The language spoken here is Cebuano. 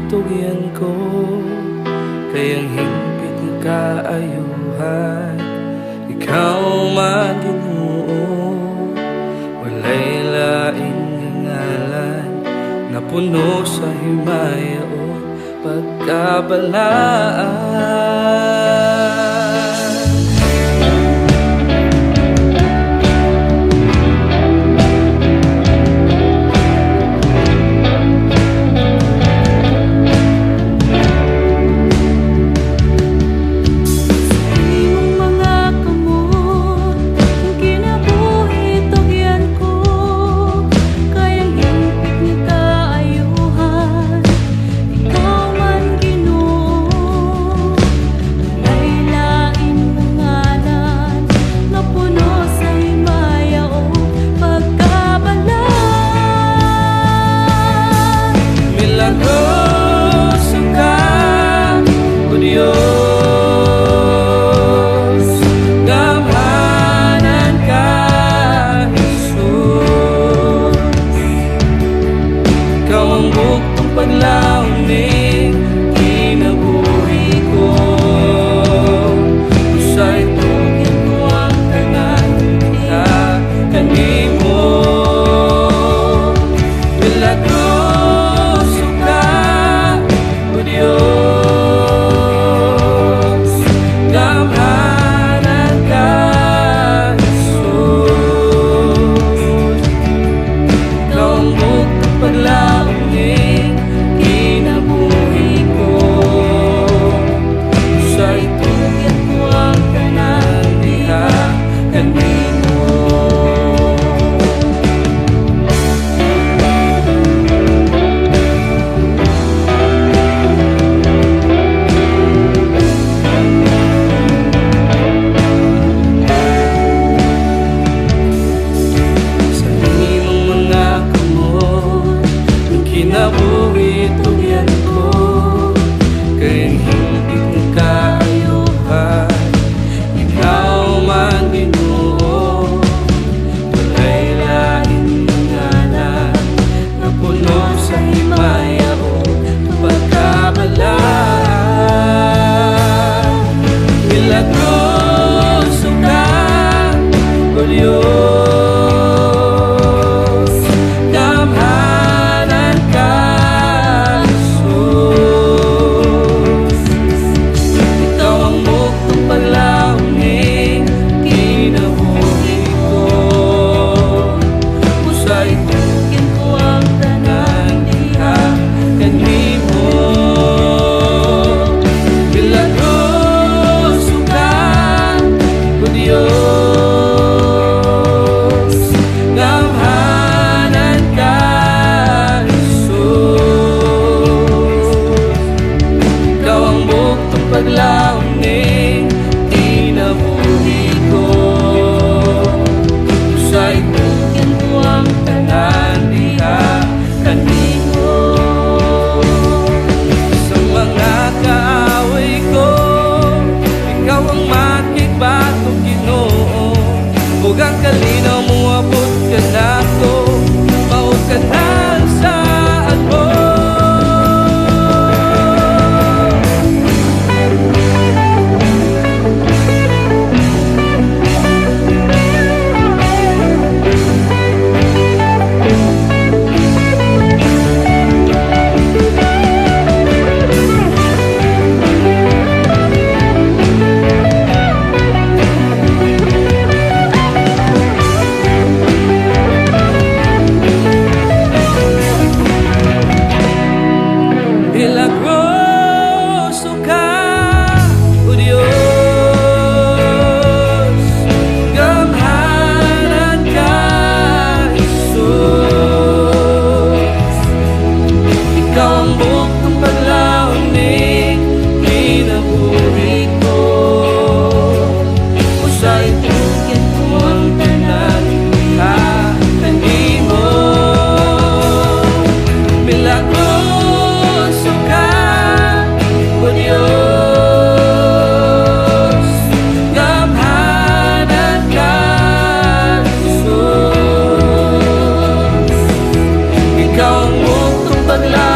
Tugyan ko kay ang hingpit nga kaayuhan. Ikaw man, Ginoo, walay laing nga ngalan nga puno sa himaya ug pagkabalaan. Sa imong mga kamot ang kinabuhi tugyan ko kay ang hingpit nga kaayuhan. Ikaw man, Ginoo, walay lain nga ngalan nga puno sa himaya ug pagkabalaan. Milagroso ka, O Diyos. Gamhanan ka, Jesus. Ikaw ang buktong paglaom ning kinabuhi ko. Usay tugyan ko ang tanan diha kanimo. Milagroso ka, O Diyos. Gamhanan ka, Jesus. Ikaw ang buktong paglaom ning kinabuhi ko. Usay tugyan ko ang tanan diha kanimo. Sa imong mga kamot ang kinabuhi tugyan ko kay ang hingpit nga kaayuhan. Ikaw man, Ginoo, walay laing nga ngalan nga puno sa himaya ug pagkabalaan. Milagroso ka, O Diyos. Gamhanan ka, Jesus. Ikaw ang buktong paglaom ning kinabuhi ko. Usay Tugyan ko ang tanan diha kanimo. Milagroso ka, O Diyos. Gamhanan ka, Jesus. Ikaw ang buktong paglaom ning kinabuhi ko. Usay Tugyan ko ang tanan diha kanimo. Sa mga kaaway ko, ikaw ang makigbato, Ginoo. Ug ang kalinaw moabot kanako. Mao ka nang saad mo. Milagroso ka, O Diyos. Gamhanan ka, Jesus. Ikaw ang buktong paglaom ning kinabuhi ko. Usay Tugyan ko ang tanan diha kanimo. Milagroso ka, O Diyos. Gamhanan ka, Jesus. Ikaw ang buktong paglaom